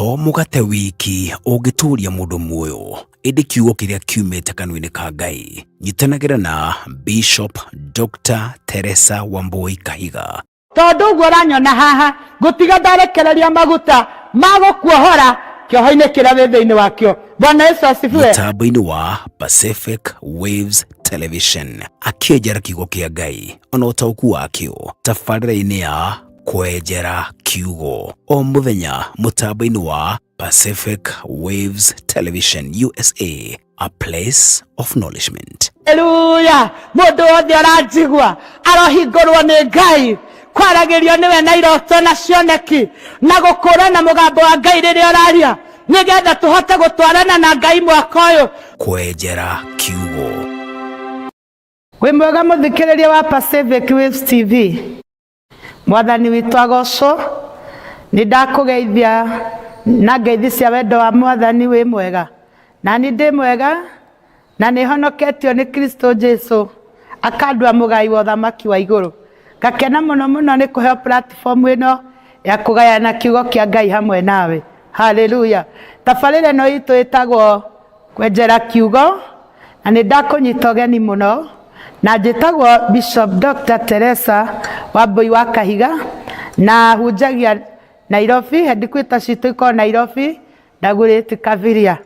To mũgate wiki ũngĩtũũria mũndũ muoyo, ĩndĩ kiugo kĩrĩa kiumĩte kanua-inĩ ka Ngai. Nyitanagĩra na Bishop Dr. Teresa Wambui Kahiga. Tondũ ũguo ũranyona haha, ngũtiga ndarekereria maguta ma gũkuohora kĩoho-inĩ kĩrĩa wĩ thĩinĩ wakĩo. Bwana Yesu asifiwe. Mũtambo-inĩ wa Pacific Waves Television akĩenjera kiugo kĩa Ngai ona ũtaũku wakĩo tabarĩra-inĩ ya Kwenjera Kiugo o mũthenya mũtambo-inĩ wa Pacific Waves Television USA, a place of nourishment. Haleluya! Mũndũ wothe ũranjigua arohingũrwo nĩ Ngai kwaragĩrio nĩwe na iroto na cioneki na gũkũrana mũgambo wa Ngai rĩrĩa ũraria, nĩgetha tũhote gũtwarana na Ngai mwaka ũyũ. Kwenjera Kiugo. Wĩ mwega mũthikĩrĩria wa Pacific Waves TV. Mwathani witũ agocwo. Nĩ ndakũgeithia na ngeithi cia wendo wa Mwathani. Wĩ mwega? Na niĩ ndĩ mwega, na nĩ honoketio nĩ Kristo Jesu akandua mũgai wa ũthamaki wa igũrũ. Ngakena mũno mũno nĩ kũheo platform ĩno ya kũgayana kiugo kĩa Ngai hamwe nawe. Haleluya. Tabarĩra ĩno itũ ĩtagwo Kwenjera Kiugo, na nĩ ndakũnyita ũgeni mũno, na njĩtagwo Bishop Dr. Teresa Wambui wa Kahiga, na hunjagia Nairobi, headquarters citũ ikoragwo Nairobi, Dagoretti Kabiria,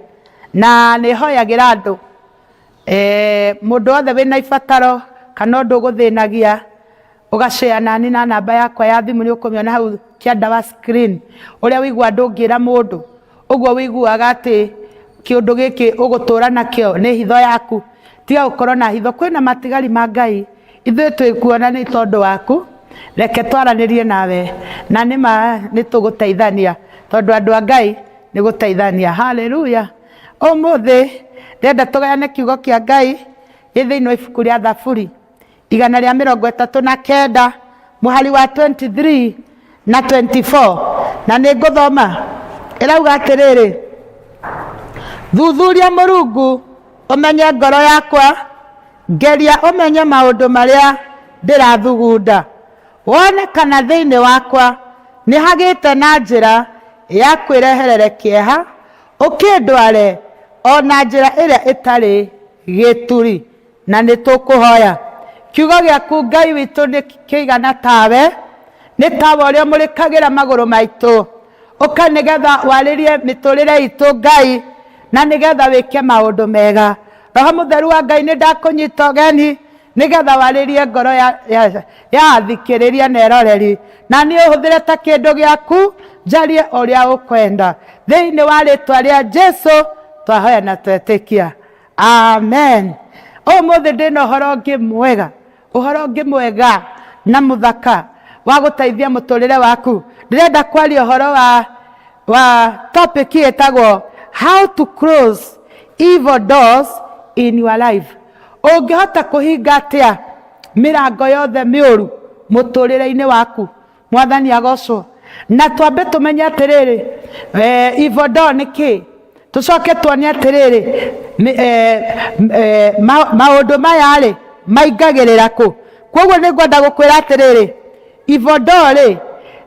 na nĩ hoyagĩra andũ, mũndũ wothe wĩna ibataro kana ũndũ ũgũthĩnagia, ũgashare nani na namba yakwa ya thimũ, nĩ ũkũmĩona hau kĩanda wa screen. Ũrĩa wĩigua ndũngĩra mũndũ ũguo, wĩiguaga atĩ kĩũndũ gĩkĩ ũgũtũra nakĩo nĩ hitho yaku, tiga gũkorwo na hitho. Kwĩna matigari ma Ngai, ithuĩ twĩkuona nĩ tondũ waku. Reke twaranĩrie nawe, na nĩma nĩ tũgũteithania, tondũ andũ a Ngai nĩ gũteithania. Haleluya. Ũmũthĩ ndĩrenda tũgayane kiugo kĩa Ngai gĩ thĩinĩ wa ibuku rĩa Thaburi 139, mũhari wa 23 na 24, na nĩ ngũthoma. Ĩrauga atĩrĩrĩ: "Thuthuria, Mũrungu, ũmenye ngoro yakwa, ngeria ũmenye maũndũ marĩa ndĩrathugunda, wone kana thĩinĩ wakwa nĩ hagĩte na njĩra ya kwĩreherere kĩeha, ũkĩndware o na njĩra ĩrĩa ĩtarĩ gĩturi." Na nĩ tũkũhoya. Kiugo gĩaku, Ngai witũ, nĩ kĩigana tawe, nĩ tawa ũrĩa ũmũrĩkagĩra magũrũ maitũ. Ũka nĩgetha warĩrie mĩtũrĩre itũ, Ngai, na nĩgetha wĩke maũndũ mega. Roho Mũtheru wa Ngai, nĩ ndakũnyita ũgeni nĩgetha warĩrie ngoro ya athikĩrĩria na eroreri, na niĩ ũhũthĩre ta kĩndũ gĩaku, njarie ũrĩa ũkwenda. Thĩinĩ wa rĩtwa rĩa Jesu twahoya na twetĩkia, amen. Ũmũthĩ ndĩna ũhoro ũngĩ mwega, ũhoro ũngĩ mwega na mũthaka wa gũteithia mũtũrĩre waku. Ndĩrenda kwaria ũhoro wa topic ĩtagwo "How to Close Evil Doors in Your Life". Ũngĩhota kũhinga atĩa mĩrango yothe mĩũru mũtũrĩre-inĩ waku? Mwathani agocwo. Na twambe tũmenye atĩrĩrĩ, evil door nĩ kĩ, tũcoke tuone atĩrĩrĩ, maũndũ maya rĩ maingagĩrĩra kũ. Koguo nĩ ngwenda gũkwĩra atĩrĩrĩ, evil door rĩ,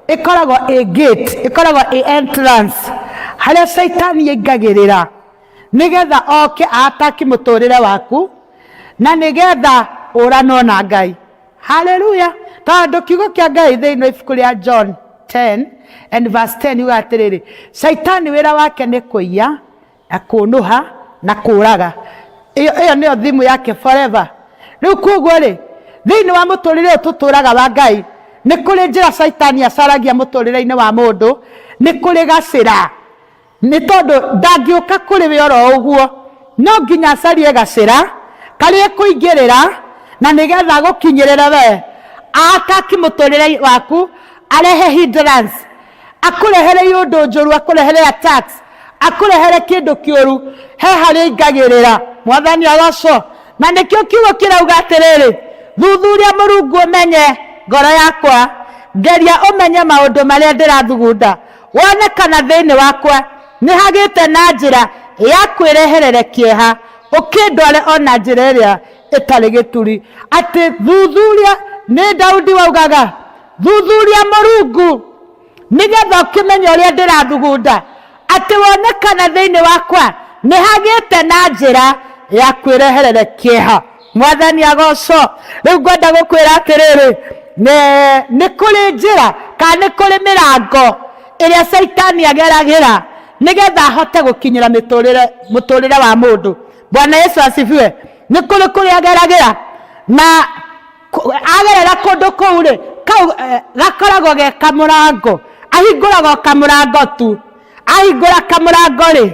ĩkoragwo ĩ gate, ĩkoragwo ĩ entrance harĩa caitani aingagĩrĩra nĩgetha oke ataki mũtũrĩre waku na nĩgetha ũranwo na Ngai. Haleluya. Tondũ kiugo kĩa Ngai thĩinĩ wa ibuku rĩa John 10 and verse 10 yuga atĩrĩrĩ, caitani wĩra wake nĩ kũiya na kũnũha na kũraga. Ĩyo nĩyo thimũ yake forever. Rĩu koguo rĩ, thĩinĩ wa mũtũrĩre ũyũ tũtũraga wa Ngai, nĩ kũrĩ njĩra caitani acaragia mũtũrĩre-inĩ wa mũndũ, nĩ kũrĩ gacĩra, nĩ tondũ ndangĩũka kũrĩ we oro ũguo, no nginya acarie gacĩra karĩa kũingĩrĩra na nĩgetha gũkinyĩrĩre we, ataki mũtũrĩre waku, arehe hindrance, akũrehere iũndũ njũru, akũrehere attacks, akũrehere kĩndũ kĩũru. He harĩa aingagĩrĩra. Mwathani agocwo. Na nĩkĩo kiugo kĩrauga atĩrĩrĩ, "Thuthuria, Mũrungu, ũmenye ngoro yakwa, ngeria ũmenye maũndũ marĩa ndĩrathugunda, wone kana thĩinĩ wakwa nĩ hagĩte na njĩra ya kwĩreherere kĩeha, ũkĩndware o na njĩra ĩrĩa ĩtarĩ gĩturi." Atĩ thuthuria, nĩ Daudi waugaga, "Thuthuria, Mũrungu, nĩgetha ũkĩmenye ũrĩa ndĩrathugunda." Atĩ wonekana thĩinĩ wakwa nĩ hagĩte na njĩra ya kwĩreherere kĩeha. Mwathani agocwo. Rĩu ngwenda gũkwĩra atĩrĩrĩ, nĩ kũrĩ njĩra kana nĩ kũrĩ mĩrango ĩrĩa caitani ageragĩra nĩgetha ahote gũkinyĩra mĩtũrĩre mũtũrĩre wa mũndũ. Bwana Yesu asifiwe. Nĩ kũrĩ kũrĩa ageragĩra na agerera kũndũ kũu rĩ, kau gakoragwo ge kamũrango, ahingũraga o kamũrango tu. Ahingũra kamũrango rĩ,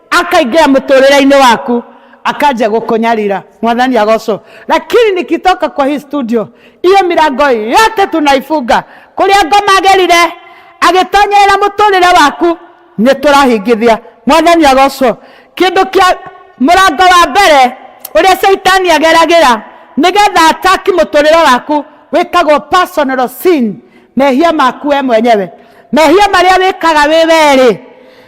akaingĩra mũtũrĩre-inĩ waku akanjia gũkũnyarira. Mwathani agocwo. Lakini nikitoka kwa hii studio, hiyo milango yote tunaifunga. Kũrĩa ngoma agerire agĩtonyerera mũtũrĩre waku nĩ tũrahingithia. Mwathani agocwo. Kĩndũ kĩa mũrango wa mbere ũrĩa caitani ageragĩra nĩgetha ataki mũtũrĩre waku wĩtagwo personal sin, mehia maku we mwenyewe. Mehia marĩa wĩkaga wĩ werĩ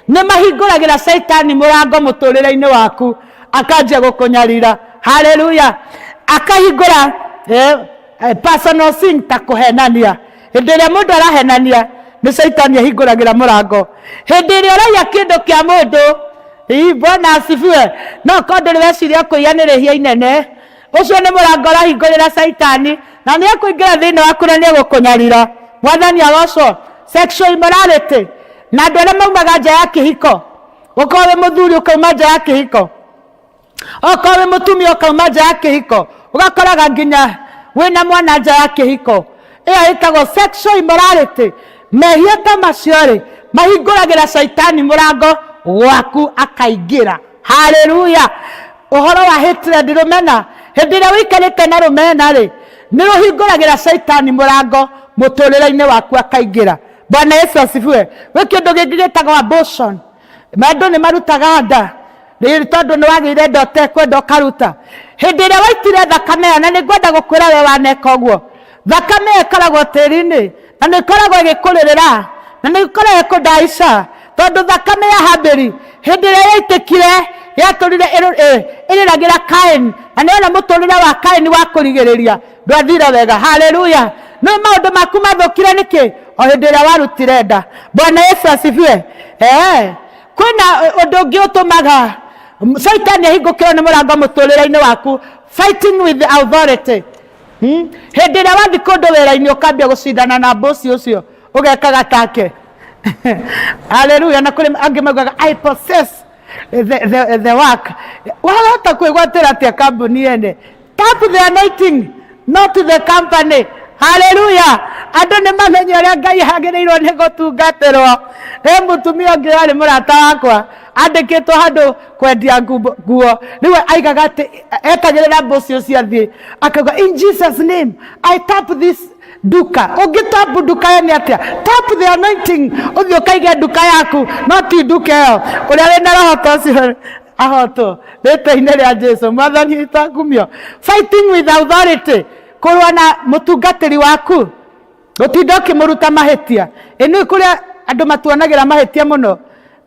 nĩ mahingũragĩra caitani mũrango mũtũrĩre-inĩ waku akanjia gũkũnyarira. Haleluya. Akahingũra personal sin ta kũhenania. Hĩndĩ ĩrĩa mũndũ arahenania nĩ caitani ahingũragĩra mũrango. Hĩndĩ ĩrĩa ũraiya kĩndũ kĩa mũndũ, ii, Bwana asifiwe, no korwo ndũrĩ weciria kũiya nĩ rĩhia inene, ũcio nĩ mũrango ũrahingũrĩra caitani na nĩ ekũingĩra thĩinĩ waku na nĩ egũkũnyarira. Mwathani agocwo. Sexual immorality, na andũ arĩa maumaga nja ya kĩhiko, ũkorwo wĩ mũthuri ũkauma nja ya kĩhiko, okorwo wĩ mũtumia ũkauma nja ya kĩhiko, ũgakoraga nginya wĩna mwana nja ya kĩhiko. Ĩyo ĩtagwo sexual immorality. Mehia ta macio rĩ, mahingũragĩra caitani mũrango gwaku akaingĩra. Haleluya. Ũhoro wa hatred, rũmena, hĩndĩ ĩrĩa ũikarĩte na rũmena rĩ, nĩ rũhingũragĩra caitani mũrango mũtũrĩre-inĩ waku akaingĩra. Bwana Yesu asifiwe. Gwĩ kĩndũ kĩngĩ gĩtagwo abortion. Andũ nĩ marutaga nda rĩrĩ tondũ nĩ wagĩire nda ũtekwenda ũkaruta. Hĩndĩ ĩrĩa waitire thakame ĩyo, na nĩ ngwenda gũkwĩra we waneka ũguo, thakame ĩyo ĩkoragwo tĩri-inĩ na nĩ ĩkoragwo ĩgĩkũrĩrĩra na nĩ ĩkoragwo ĩkũndaica, tondũ thakame ya Habili hĩndĩ ĩrĩa yaitĩkire yatũrire ĩrĩragĩra Kaini, na nĩ wona mũtũrĩre wa Kaini wa kũrigĩrĩria ndwathire wega. Haleluya. Nĩ maũndũ maku mathũkire nĩkĩ? O hĩndĩ ĩrĩa warutire nda. Bwana Yesu asifiwe. Kwĩna ũndũ ũngĩ ũtũmaga caitani ahingũkĩrwo nĩ mũrango mũtũrĩre-inĩ waku, fighting with the authority. Hĩndĩ ĩrĩa wathiĩ kũndũ wĩra-inĩ ũkambia gũcindana na bosi ũcio, ũgekaga take. Haleluya. Na kũrĩ angĩ maugaga I possess the work. Wahota kwĩgwatĩra atĩa kambuni ene? Tap the anointing, not the company. Haleluya. Andũ nĩ mamenye ũrĩa Ngai agĩrĩirwo nĩ gũtungatĩrwo. He mũtumia ũngĩ warĩ mũrata wakwa, andĩkĩtwo handũ kwendia nguo. Rĩu aigaga atĩ etagĩrĩra bosi ũcio athiĩ, akauga in Jesus name I tap this duka. Ũngĩ tap nduka ĩyo nĩ atĩa? Tap the anointing, ũthiĩ ũkaige nduka yaku, no ti nduka ĩyo. Ũrĩa wĩna roho ta ũcio ahotwo rĩtwa-inĩ rĩa Jesu. Mwathani witũ akumio. Fighting with authority, kũrũa na mũtungatĩri waku, gũtinda ũkĩmũruta mahĩtia. Ĩ nĩ kũrĩa andũ matuonagĩra mahĩtia mũno,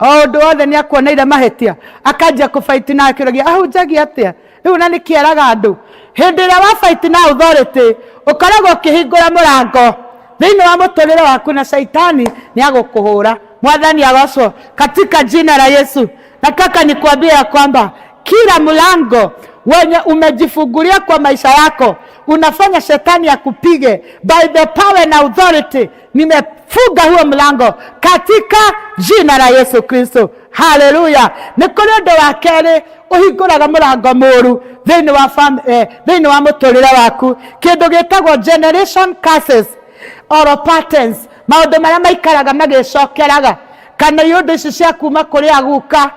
o ũndũ wothe nĩ akuoneire mahĩtia, akanjia kũbaiti na akĩũragia ahunjagia atĩa rĩu, na nĩkĩ eraga andũ. Hĩndĩ ĩrĩa wa fight na authority, ũkoragwo ũkĩhingũra mũrango thĩinĩ wa mũtũrĩre waku na caitani nĩ agũkũhũra. Mwathani agocwo katika jina la Yesu. Nataka nikuambie ya kwamba kila mlango wenye umejifungulia kwa maisha yako unafanya shetani akupige. By the power and authority, nimefunga huo mlango katika jina la Yesu Kristo. Haleluya. Nĩ kũrĩ ũndũ wa kerĩ ũhingũraga mũrango mũru thĩinĩ wa thĩinĩ wa mũtũrĩre waku, kĩndũ gĩtagwo generation curses or patterns, maũndũ marĩa maikaraga magĩcokeraga, kana iũndũ ici cia kuma kũrĩ aguka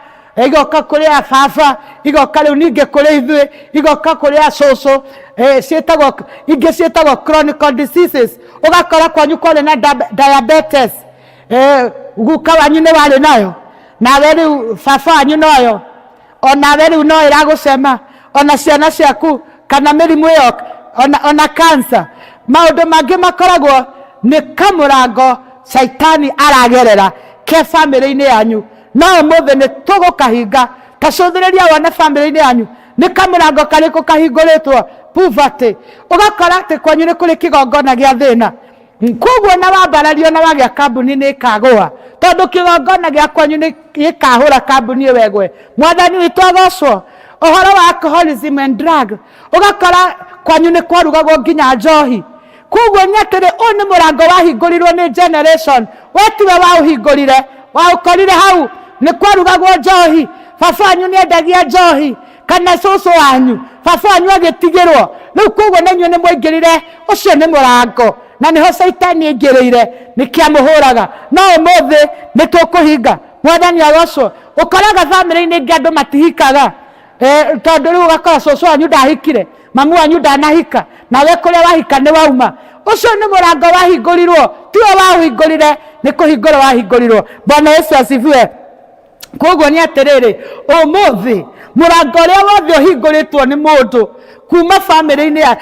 igoka kũrĩ a baba, igoka rĩu ningĩ kũrĩ ithuĩ, igoka kũrĩ a cũcũ, ciĩtagwo ingĩ ciĩtagwo chronic diseases. Ũgakora kwanyu kwarĩ na diabetes, guka wanyu nĩ warĩ nayo, nawe rĩu baba wanyu noyo, onawe rĩu no ĩragũcema, ona ciana ciaku, kana mĩrimũ ĩyo, ona cancer. Maũndũ mangĩ makoragwo nĩ kamũrango caitani aragerera ke bamĩrĩ-inĩ yanyu, no ũmũthĩ nĩ tũgũkahinga. Ta cũthĩrĩria wone bamĩrĩ-inĩ yanyu nĩ kamũrango karĩkũ kahingũrĩtwo. Poverty, ũgakora atĩ kwanyu nĩ kũrĩ kĩgongona gĩa thĩna. Koguo na wambarario na wagĩa kambuni nĩ ĩkagũa, tondũ kĩgongona gĩa kwanyu nĩ gĩkahũra kambuni ĩyo ĩgwe. Mwathani witũ agocwo. Ũhoro wa alcoholism and drug, ũgakora kwanyu nĩ kwarugagwo nginya njohi. Koguo nĩ atĩrĩ, ũyũ nĩ mũrango wahingũrirwo nĩ generation, we tiwe waũhingũrire, waũkorire hau. Nĩ kwarugagwo njohi, baba wanyu nĩ endagia njohi, kana cũcũ wanyu, baba wanyu agĩtigĩrwo. Rĩu koguo na inyuĩ nĩ mwaingĩrire, ũcio nĩ mũrango, na nĩho caitani aingĩrĩire, nĩkĩo amũhũraga. No ũmũthĩ nĩ tũkũhinga. Mwathani agocwo. Ũkoraga bamĩrĩ-inĩ ingĩ andũ matihikaga, tondũ rĩu ũgakora cũcũ wanyu ndahikire, mamu wanyu ndanahika, nawe kũrĩa wahika nĩ wauma. Ũcio nĩ mũrango wahingũrirwo, tiwe waũhingũrire, nĩ kũhingũrwo wahingũrirwo. Bwana Yesu asifiwe. Koguo nĩ atĩrĩrĩ, ũmũthĩ mũrango ũrĩa wothe ũhingũrĩtwo nĩ mũndũ kuma bamĩrĩ-inĩ ya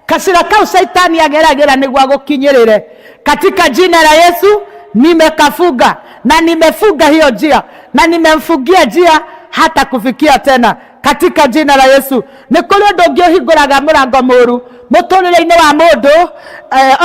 kacĩra kau caitani ageragĩra nĩguo agũkinyĩrĩre, katika jina la Yesu nimekafunga na nimefunga hiyo njia na nimemfungia njia hata kufikia tena katika jina la Yesu. Nĩ kũrĩ ũndũ ũngĩ ũhingũraga mũrango mũru mũtũrĩre-inĩ wa mũndũ,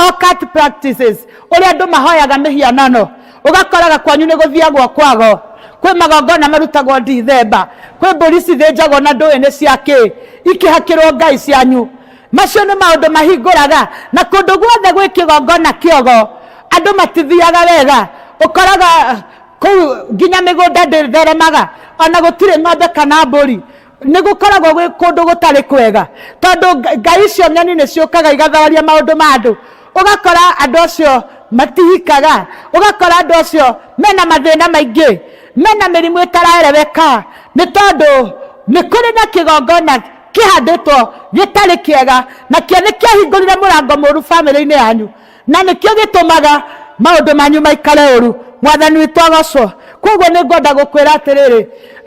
occult practices, ũrĩa andũ mahoyaga mĩhianano. Ũgakoraga kwanyu nĩ gũthiagwo kwago, kwĩ magongona marutagwo Dithemba, kwĩ mbũri cithĩnjagwo na ndũĩ nĩ cia kĩ, ikĩhakĩrwo ngai cianyu. Macio nĩ maũndũ mahingũraga, na kũndũ guothe gwĩ kĩgongona kĩogo andũ matithiaga wega. Ũkoraga kũu nginya mĩgũnda ndĩtheremaga, ona gũtirĩ ng'ombe kana mbũri. Nĩ gũkoragwo gwĩ kũndũ gũtarĩ kwega, tondũ ngai icio ng'eni nĩ ciũkaga igathararia maũndũ ma andũ. Ũgakora andũ acio matihikaga, ũgakora andũ acio mena mathĩna maingĩ, mena mĩrimũ ĩtaraereweka, nĩ tondũ nĩ kũrĩ na kĩgongona kĩhandĩtwo gĩtarĩ kĩega, nakĩo nĩ kĩahingũrire mũrango mũru bamĩrĩ-inĩ yanyu, na nĩkĩo gĩtũmaga maũndũ manyu maikare ũru. Mwathani witũ agocwo. Koguo nĩ ngwenda gũkwĩra atĩrĩrĩ,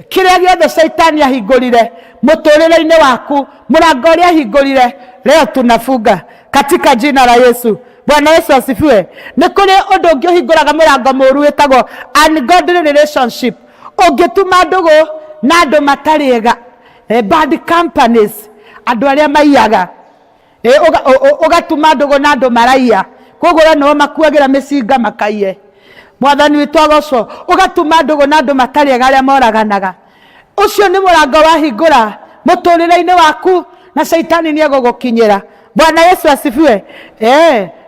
kĩrĩa gĩothe caitani ahingũrire mũtũrĩre-inĩ waku, mũrango ũrĩa ahingũrire, leo tunafunga katika jina la Yesu. Bwana Yesu asifiwe. Nĩ kũrĩ ũndũ ũngĩ ũhingũraga mũrango mũru wĩtagwo ungodly relationship. Ũngĩtuma ndũgũ na andũ matarĩ ega, bad companies, andũ arĩa maiyaga, ũgatuma ndũgũ na andũ maraiya, koguo we nĩo makuagĩra mĩcinga makaiye. Mwathani witũ agocwo. Ũgatuma ndũgũ na andũ matarĩ ega arĩa moraganaga. Ũcio nĩ mũrango wahingũra mũtũrĩre-inĩ waku, na caitani nĩ egũgũkinyĩra. Bwana Yesu asifiwe.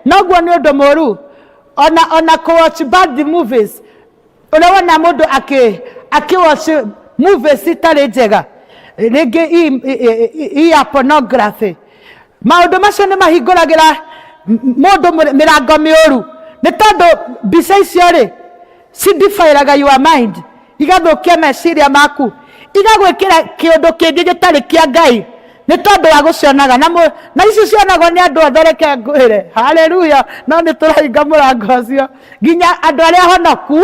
Noguo nĩ ũndũ mũru. Ona kũ watch bad movies, ũrĩa wona mũndũ akĩ watch movies itarĩ njega, rĩngĩ i ya pornography, maũndũ macio nĩ mahingũragĩra mũndũ mĩrango mĩũru, nĩ tondũ mbica icio rĩ cidefilaga your mind, igathũkia meciria maku, igagwĩkĩra kĩũndũ kĩngĩ gĩtarĩ kĩa Ngai, nĩ tondũ wa gũcionaga. Na na ici cionagwo nĩ andũ othe, reke ngwĩre, haleluya. No nĩ tũrahinga mũrango ũcio, nginya andũ arĩa honoku,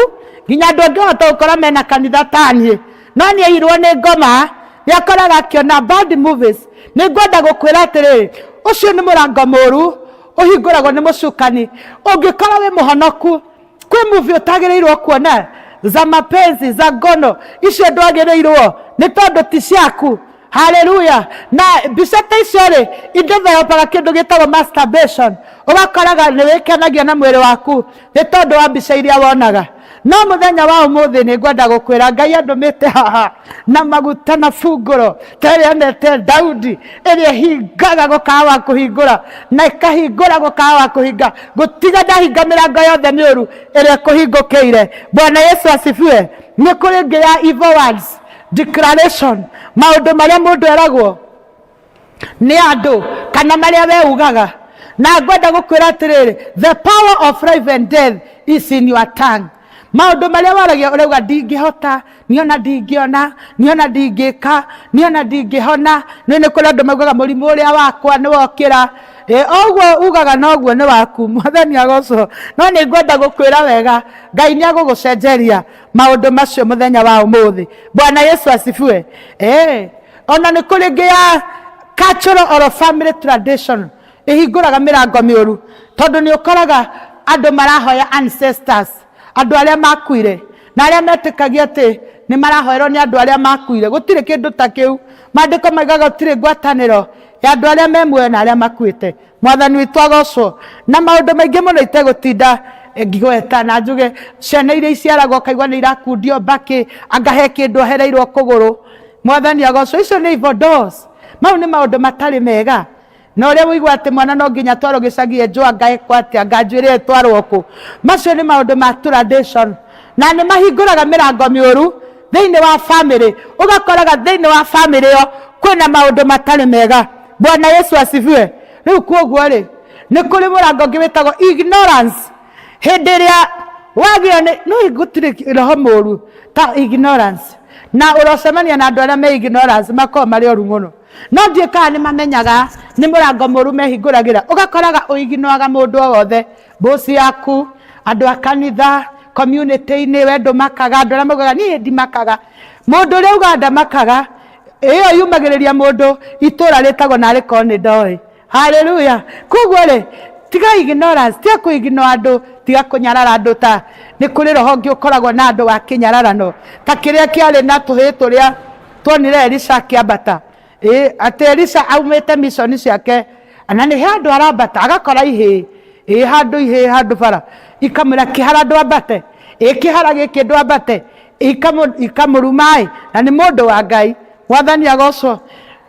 nginya andũ angĩ hota gũkorwo mena kanitha ta niĩ, no nĩ airwo nĩ ngoma, nĩ akoraga akĩona bad movies. Nĩ ngwenda gũkwĩra atĩrĩrĩ, ũcio nĩ mũrango mũru ũhingũragwo nĩ mũcukani. Ũngĩkorwo wĩ mũhonoku, kwĩ movie ũtagĩrĩirwo kuona za mapenzi, za ngono, icio ndwagĩrĩirwo, nĩ tondũ ti ciaku. Haleluya. Na mbica ta icio rĩ, idevelopaga kĩndũ gĩtagwo masturbation. Ũgakoraga nĩ wĩkenagia na mwĩrĩ waku nĩ tondũ wa mbica iria wonaga. No mũthenya wa ũmũthĩ nĩ ngwenda gũkwĩra Ngai andũmĩte haha na maguta na bungũro ta ĩrĩa anete Daudi, ĩrĩa ĩhingaga gũkaga wa kũhingũra na ĩkahingũra gũkaga wa kũhinga, gũtiga ndahinga mĩrango yothe mĩũru ĩrĩa ĩkũhingũkĩire. Bwana Yesu asifiwe. Nĩ kũrĩ ĩngĩ ya evil words declaration, maũndũ marĩa mũndũ eragwo nĩ andũ kana marĩa we ugaga. Na ngwenda gũkwĩra atĩrĩrĩ, the power of life and death is in your tongue. Maũndũ marĩa waragia ũrauga ndingĩhota, niona ndingĩona, niona ndingĩka, niona ndingĩhona. Nĩ nĩ kũrĩ andũ maugaga mũrimũ ũrĩa wakwa nĩ wokĩra. Ũguo ugaga noguo nĩ waku. Mwathani agocwo. No nĩ ngwenda gũkwĩra wega, Ngai nĩ agũgũcenjeria maũndũ macio mũthenya wa ũmũthĩ. Bwana Yesu asifiwe. Ona nĩ kũrĩ ĩngĩ ya cultural or family tradition ĩhingũraga mĩrango mĩũru, tondũ nĩ ũkoraga andũ marahoya ancestors, andũ arĩa makuire, na arĩa metĩkagia atĩ nĩ marahoerwo nĩ andũ arĩa makuire. Gũtirĩ kĩndũ ta kĩu. Maandĩko maugaga gũtirĩ ngwatanĩro ya andũ arĩa me muoyo na arĩa makuĩte. Mwathani witũ agocwo. Na maũndũ maingĩ mũno itegũtinda ngĩgweta na njuge ciana iria iciaragwo ũkaigua nĩ irakundio mbakĩ, anga he kĩndũ ohereirwo kũgũrũ. Mwathani agocwo. Icio nĩ evil doors. Mau nĩ maũndũ matarĩ mega. Na ũrĩa ũigua atĩ mwana no nginya atwarwo gĩcagi enjwo anga ekwo atĩa, anga njuĩrĩ ĩtwarwo kũ. Macio nĩ maũndũ ma tradition. Na nĩ mahingũraga mĩrango mĩũru thĩinĩ wa famĩlĩ. Ũgakoraga thĩinĩ wa famĩlĩ ĩyo kwĩna maũndũ matarĩ mega. Bwana Yesu asifiwe. Rĩu kwoguo rĩ, nĩ kũrĩ mũrango ũngĩ wĩtagwo ignorance. Hĩndĩ ĩrĩa wagĩo nĩ, no gũtirĩ roho mũru ta ignorance. Na ũrocemania na andũ arĩa me ignorance makoragwo marĩ oru mũno. No ndiũĩ kana nĩ mamenyaga nĩ mũrango mũru mehingũragĩra. Ũgakoraga ũiginoaga mũndũ o wothe, boss yaku, andũ a kanitha, community-inĩ, we ndũmakaga, andũ arĩa maugaga niĩ ndimakaga. Mũndũ ũrĩa ugaga ndamakaga, ĩyo yumagĩrĩria mũndũ itũra rĩtagwo narĩ korwo nĩ ndoĩ. Haleluya. Koguo rĩ, tiga ignorance, tiga kũ ignore andũ, tiga kũnyarara andũ ta nĩ kũrĩ roho ũngĩ ũkoragwo na andũ wa kĩnyararano ta kĩrĩa kĩarĩ na tũhĩĩ tũrĩa tuonire Elisha akĩambata. Ĩ, atĩ Elisha aumĩte mission ciake na nĩ handũ arambata agakora ihĩĩ, ĩ handũ ihĩĩ handũ bara ikamwĩra kĩhara ndwambate, ĩ kĩhara gĩkĩ ndwambate, ikamũruma ĩ, na nĩ mũndũ wa Ngai. Mwathani agocwo.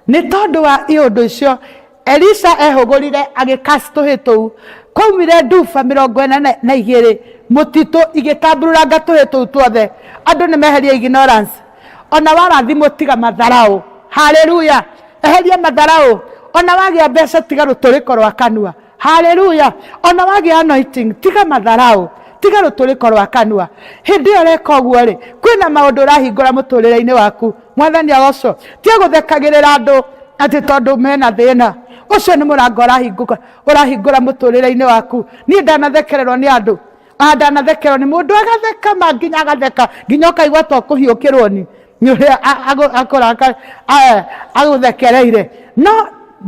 Nĩ tondũ wa iũndũ icio Elisha ehũgũrire agĩcast tũhĩĩ tũu. Kwaumire nduba 42 mũtitũ igĩtambururanga tũhĩĩ tũu tuothe. Andũ nĩ meherie ignorance. Ona warathimwo tiga matharaũ. Haleluya! Eheria matharaũ. Ona wagĩa mbeca tiga rũtũrĩko rwa kanua. Haleluya! Ona wagĩa anointing tiga matharaũ, tiga rũtũrĩko rwa kanua. Hĩndĩ ĩyo ũreka ũguo rĩ, kwĩna maũndũ ũrahingũra mũtũrĩre-inĩ waku. Mwathani agocwo. Tiga gũthekagĩrĩra andũ atĩ tondũ mena thĩna. Ũcio nĩ mũrango ũrahingũka, ũrahingũra mũtũrĩre-inĩ waku. Niĩ ndanathekererwo nĩ andũ, ona ndanathekererwo nĩ mũndũ agatheka ma nginya agatheka nginya ũkaigua ta ũkũhiũkĩrwo nĩ nĩ ũrĩa agũthekereire. No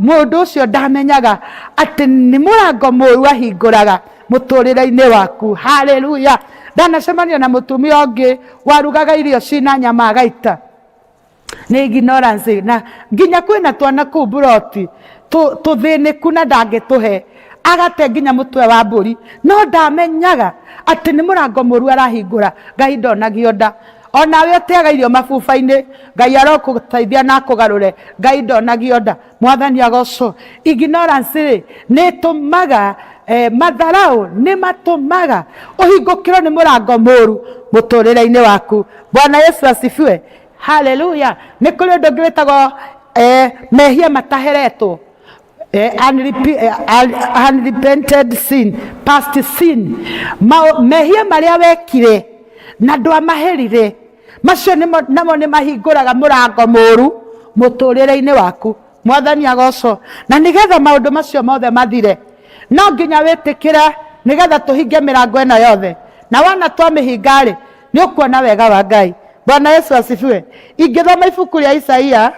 mũndũ ũcio ndamenyaga atĩ nĩ mũrango mũru ahingũraga mũtũrĩre-inĩ waku. Haleluya! Ndanacemania na mũtumia ũngĩ warugaga irio cina nyama agaita. Nĩ ignorance na nginya kwĩna twana kũu mburoti tũthĩnĩku na ndangĩtũhe, agate nginya mũtwe wa mbũri, no ndamenyaga atĩ nĩ mũrango mũru arahingũra. Ngai ndonagio nda. Onawe ũteaga irio mabuba-inĩ, Ngai arokũteithia na akũgarũre. Ngai ndonagio nda. Mwathani agocwo. Ignorance rĩ, nĩ ĩtũmaga matharaũ nĩ matũmaga ũhingũkĩrwo nĩ mũrango mũru mũtũrĩre-inĩ waku. Bwana Yesu asifiwe. Haleluya. Nĩ kũrĩ ũndũ ũngĩ wĩtagwo mehia mataheretwo. Unrepented sin, past sin. Mehia marĩa wekire na ndwamaherire, macio namo nĩ mahingũraga mũrango mũru mũtũrĩre-inĩ waku. Mwathani agocwo. Na nĩgetha maũndũ macio mothe mathire, no nginya wĩtĩkĩre nĩgetha tũhinge mĩrango ĩno yothe. Na wona twamĩhinga-rĩ, nĩ ũkuona wega wa Ngai. Bwana Yesu asifiwe. Ingĩthoma ibuku rĩa Isaia,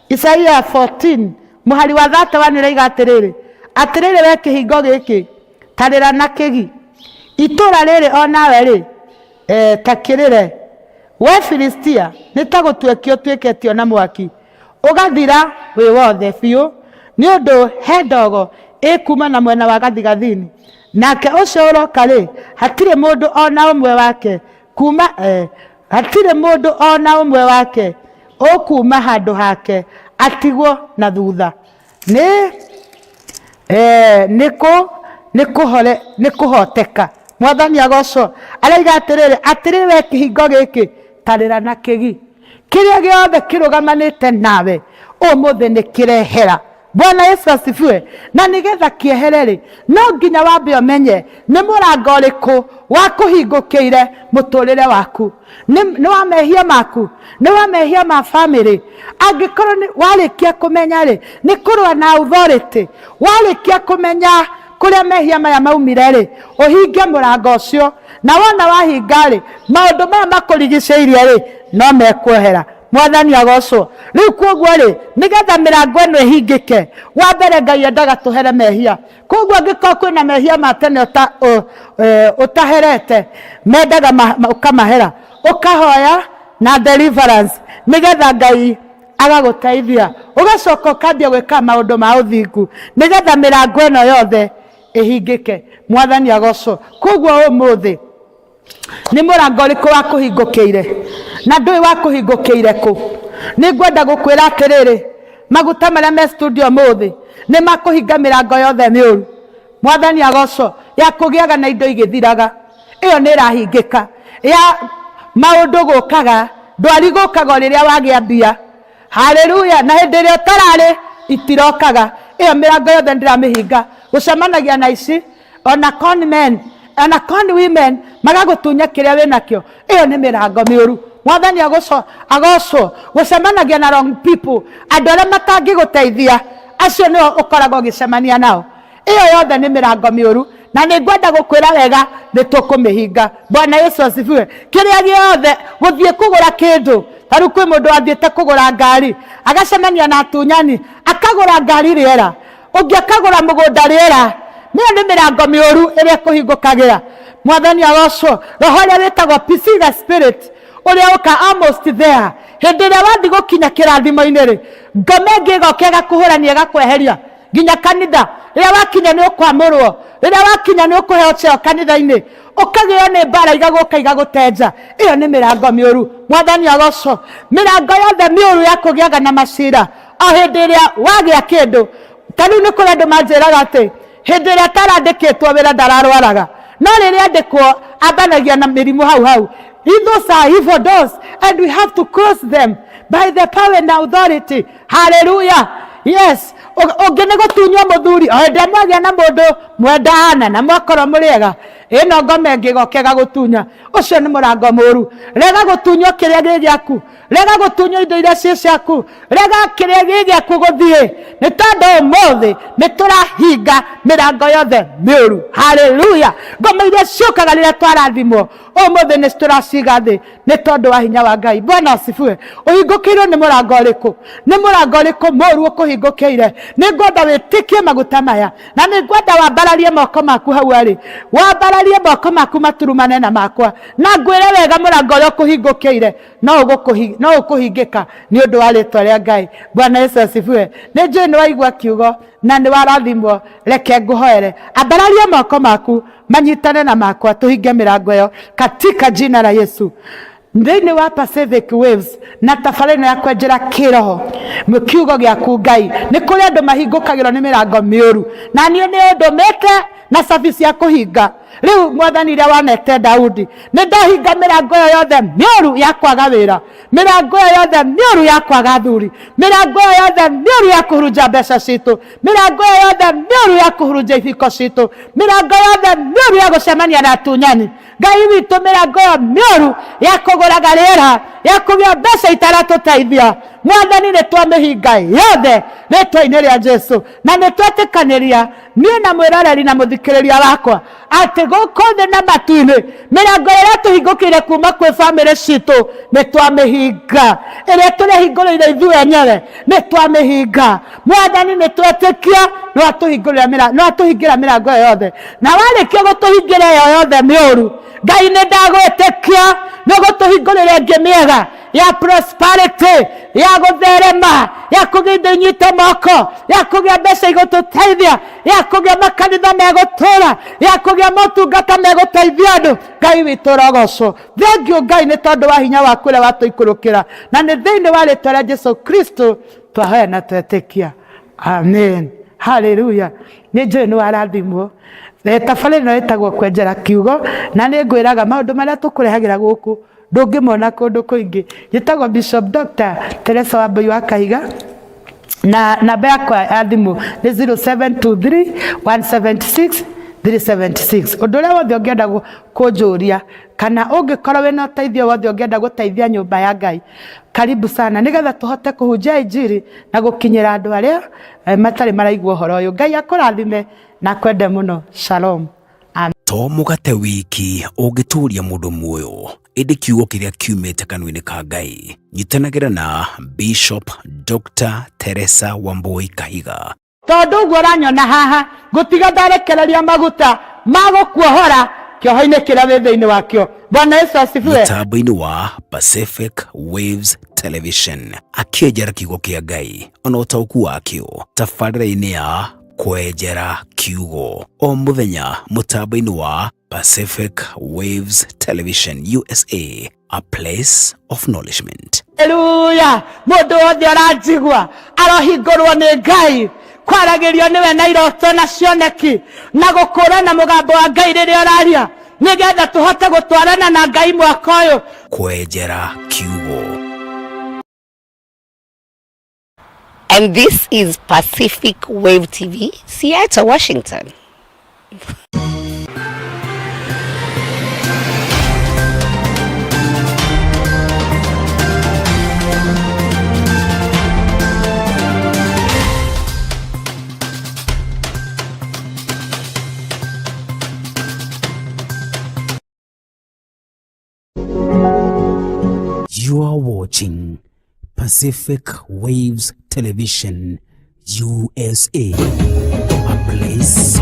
Isaia 14 mũhari wa 31 rĩroiga atĩrĩrĩ, atĩrĩrĩ we kĩhingo gĩkĩ, tarĩra na kĩgi, itũũra rĩrĩ o nawe rĩ, ta kĩrĩre. We Filistia, nĩ ta gũtuĩkio ũtuĩkĩtio na mwaki, ũgathira wĩ wothe biũ, nĩ ũndũ he ndogo ĩkuuma na mwena wa gathigathini, nake ũcio ũroka-rĩ, hatirĩ mũndũ o na ũmwe wake kuuma, hatirĩ mũndũ o na ũmwe wake ũkuuma handũ hake atigwo na thutha. Nĩ nĩ kũhoteka. Mwathani agocwo. Araiga atĩrĩrĩ, atĩrĩ we kĩhingo gĩkĩ, tarĩra na kĩgi. Kĩrĩa gĩothe kĩrũgamanĩte nawe ũmũthĩ nĩ kĩrehera. Bwana Yesu asifiwe. Na nĩgetha kĩehere rĩ, no nginya wambe ũmenye nĩ mũrango ũrĩkũ wakũhingũkĩire mũtũrĩre waku. Nĩ wa mehia maku, nĩ wa mehia ma famĩlĩ. Angĩkorwo nĩ warĩkia kũmenya rĩ, nĩ kũrũa na authority. Warĩkia kũmenya kũrĩa mehia maya maumire rĩ, ũhinge mũrango ũcio. Na wona wahinga rĩ, maũndũ maya makũrigicĩirie rĩ, no mekuohera. Mwathani agocwo. Rĩu kwoguo rĩ, nĩgetha mĩrango ĩno ĩhingĩke, wa mbere Ngai endaga tũhere mehia. Kwoguo angĩkorwo kwĩna mehia ma tene ũtaherete, mendaga ũkamahera, ũkahoya na deliverance, nĩgetha Ngai Agagũteithia, ũgacoka ũkambia gwĩka maũndũ ma ũthingu nĩgetha mĩrango ĩno yothe ĩhingĩke. Mwathani agocwo. Koguo ũmũthĩ nĩ mũrango ũrĩkũ wakũhingũkĩire na ndũĩ wakũhingũkĩire kũ? Nĩ ngwenda gũkwĩra atĩrĩrĩ, maguta marĩa me studio ũmũthĩ nĩ makũhinga mĩrango yothe mĩũru. Mwathani agocwo. Ya kũgĩaga na indo igĩthiraga, ĩyo nĩ ĩrahingĩka. Ya maũndũ gũkaga, ndwari gũkaga o rĩrĩa wagĩa mbia. Haleluya! Na hĩndĩ ĩrĩa ũtararĩ itirokaga. Ĩyo mĩrango yothe nĩndĩramĩhinga. Gũcemanagia na ici, ona con men, ona con women, magagũtunya kĩrĩa wĩnakĩo. Ĩyo nĩ mĩrango mĩũru. Mwathani agocwo, agocwo. Gũcemanagia na wrong people, andũ arĩa matangĩgũteithia, acio nĩo ũkoragwo ũgĩcemania nao. Ĩyo yothe nĩ mĩrango mĩũru, na nĩ ngwenda gũkwĩra wega nĩ tũkũmĩhinga. Bwana Yesu asifiwe. Kĩrĩa gĩothe gũthiĩ kũgũra kĩndũ, ta rĩu kwĩ mũndũ wathiĩte kũgũra ngari, agacemania na atunyani, akagũra ngari rĩera, ũngĩ akagũra mũgũnda rĩera. Ĩyo nĩ mĩrango mĩũru ĩrĩa ĩkũhingũkagĩra. Mwathani agocwo. Roho ũrĩa wĩtagwo Pisiga spirit, ũrĩa ũka almost there. Hĩndĩ ĩrĩa wathiĩ gũkinya kĩrathimo-inĩ rĩ, ngoma ĩngĩ ĩgoka ĩgakũhũrania ĩgakweheria nginya kanitha. Rĩrĩa wakinya nĩ ũkwamũrwo, rĩrĩa wakinya nĩ ũkũheo cheo kanitha-inĩ, ũkagĩo nĩ mbara igagũka igagũtenja. Ĩyo nĩ mĩrango mĩũru. Mwathani agocwo. Mĩrango yothe mĩũru ya kũgĩaga na macira o hĩndĩ ĩrĩa wagĩa kĩndũ. Ta rĩu nĩ kũrĩ andũ manjĩraga atĩ hĩndĩ ĩrĩa atarandĩkĩtwo wĩra ndararwaraga, no rĩrĩa andĩkwo ambanagia na mĩrimũ hau hau. Those are evil doors and we have to close them by the power and authority. Haleluya. Yes, ũngĩ nĩ gũtunywo mũthuri o hĩndĩ ĩrĩa mwagĩa na mũndũ mwendana na mwakorwo mũrĩ ega, ĩno ngoma ĩngĩ ĩgoka ĩgagũtunya. Ũcio nĩ mũrango mũru. Rega gũtunywo kĩrĩa gĩ gĩaku, rega gũtunywo indo iria ciĩ ciaku, rega kĩrĩa gĩ gĩaku gũthiĩ, nĩ tondũ ũmũthĩ nĩ tũrahinga mĩrango yothe mĩũru. Haleluya. Ngoma iria ciũkaga rĩrĩa twarathimwo ũmũthĩ nĩ tũraciga thĩ nĩ tondũ wa hinya wa Ngai. Bwana asifiwe. Ũhingũkĩirwo nĩ mũrango ũrĩkũ? Nĩ mũrango ũrĩkũ mũũru ũkũhingũkĩire? Nĩ ngwenda wĩtĩkie maguta maya, na nĩ ngwenda wambararie moko maku hau arĩ, wambararie moko maku maturumane na makwa, na ngwĩre wega mũrango ũrĩa ũkũhingũkĩire no ũkũhingĩka nĩ ũndũ wa rĩtwa rĩa Ngai. Bwana Yesu asifiwe. Nĩ njũĩ nĩ waigua kiugo na nĩ warathimwo. Reke ngũhoere. Ambararia moko maku manyitane na makwa, tũhinge mĩrango ĩyo katika jina la Yesu. Thĩinĩ wa Pacific Waves na tabarĩra ĩno ya kwenjera kĩroho kiugo gĩaku Ngai, nĩ kũrĩ andũ mahingũkagĩrwo nĩ mĩrango mĩũru, na niĩ nĩ ũndũmĩte na cabi cia kũhinga. Rĩu Mwathani iria wanete Daudi, nĩ ndahinga mĩrango ĩyo yothe mĩũru ya kwaga wĩra, mĩrango ĩyo yothe mĩũru ya kwaga athuri, mĩrango ĩyo yothe mĩũru ya kũhurunja mbeca citũ, mĩrango ĩyo yothe mĩũru ya kũhurunja ibiko citũ, mĩrango yothe mĩũru ya gũcemania na atunyani. Ngai witũ, mĩrango ĩyo mĩũru ya kũgũraga rĩera, ya kũgĩa mbeca itaratũteithia, Mwathani nĩ twamĩhinga yothe rĩtwa-inĩ rĩa Jesu, na nĩ twetĩkanĩria niĩ na mwĩroreri na mũthikĩrĩria wakwa atĩ gũkũ thĩ na matu-inĩ mĩrango ĩrĩa tũhingũkĩire kuma kwĩ bamĩrĩ citũ nĩ twamĩhinga, ĩrĩa tũrehingũrĩire ithuĩ enyewe nĩ twamĩhinga. Mwathani nĩ twetĩkia no atũhingũrĩra mĩrango, no atũhingĩra mĩrango ĩyo yothe, na warĩkia gũtũhingĩra ĩyo yothe mĩũru, Ngai nĩ ndagwĩtĩkia nĩ ũgũtũhingũrĩra ĩngĩ mĩega ya prosperity, ya gũtherema, ya kũgĩa indo inyite moko, ya kũgĩa mbeca igũtũteithia, ya kũgĩa makanitha megũtũra, ya kũgĩa motungata megũteithia andũ. Ngai witũ ũrogocwo. Thengiũ Ngai nĩ tondũ wa hinya waku ũrĩa watũikũrũkĩra, na nĩ thĩinĩ wa rĩtwa rĩa Jesu Kristo twahoya na twetĩkia, amen. Haleluya. Nĩ njũĩ nĩ warathimwo. Tabarĩra ĩno ĩtagwo kwenjera kiugo, na nĩ ngwĩraga maũndũ marĩa tũkũrehagĩra gũkũ ndũngĩmona kũndũ kũingĩ. Njĩtagwo Bishop Dr. Teresa Wambui wa Kahiga, na namba yakwa ya thimũ nĩ 0723 176 376. Ũndũ ũrĩa wothe ũngĩenda kũnjũria, kana ũngĩkorwo wĩna ũteithio wothe ũngĩenda gũteithia nyũmba ya Ngai, karibu sana, nĩgetha tũhote kũhunjia injiri na gũkinyĩra andũ arĩa matarĩ maraigua ũhoro ũyũ. Ngai akũrathime na akwende mũno. Shalom. Amen. To mũgate wiki ũngĩtũũria mũndũ muoyo, ĩndĩ kiugo kĩrĩa kiumĩte kanua-inĩ ka Ngai. Nyitanagĩra na Bishop Dr. Teresa Wambui Kahiga. Tondũ ũguo ũranyona haha, ngũtiga ndarekereria maguta ma gũkuohora kĩoho-inĩ kĩrĩa wĩ thĩinĩ wakĩo. Bwana Yesu asifiwe. Mũtambo-inĩ wa Pacific Waves. Television akĩenjera kiugo kĩa Ngai ona ũtaũku wakĩo tabarĩra-inĩ ya kwenjera kiugo o mũthenya mũtambo-inĩ wa Pacific Waves Television USA, a place of nourishment. Haleluya! Mũndũ wothe ũranjigua arohingũrwo nĩ Ngai kwaragĩrio nĩwe na iroto na cioneki na gũkũrana mũgambo wa Ngai rĩrĩa ũraria nĩgetha tũhote gũtwarana na Ngai mwaka ũyũ. Kwenjera kiugo. And this is Pacific Wave TV, Seattle, Washington. You are watching Pacific Waves Television, USA, a place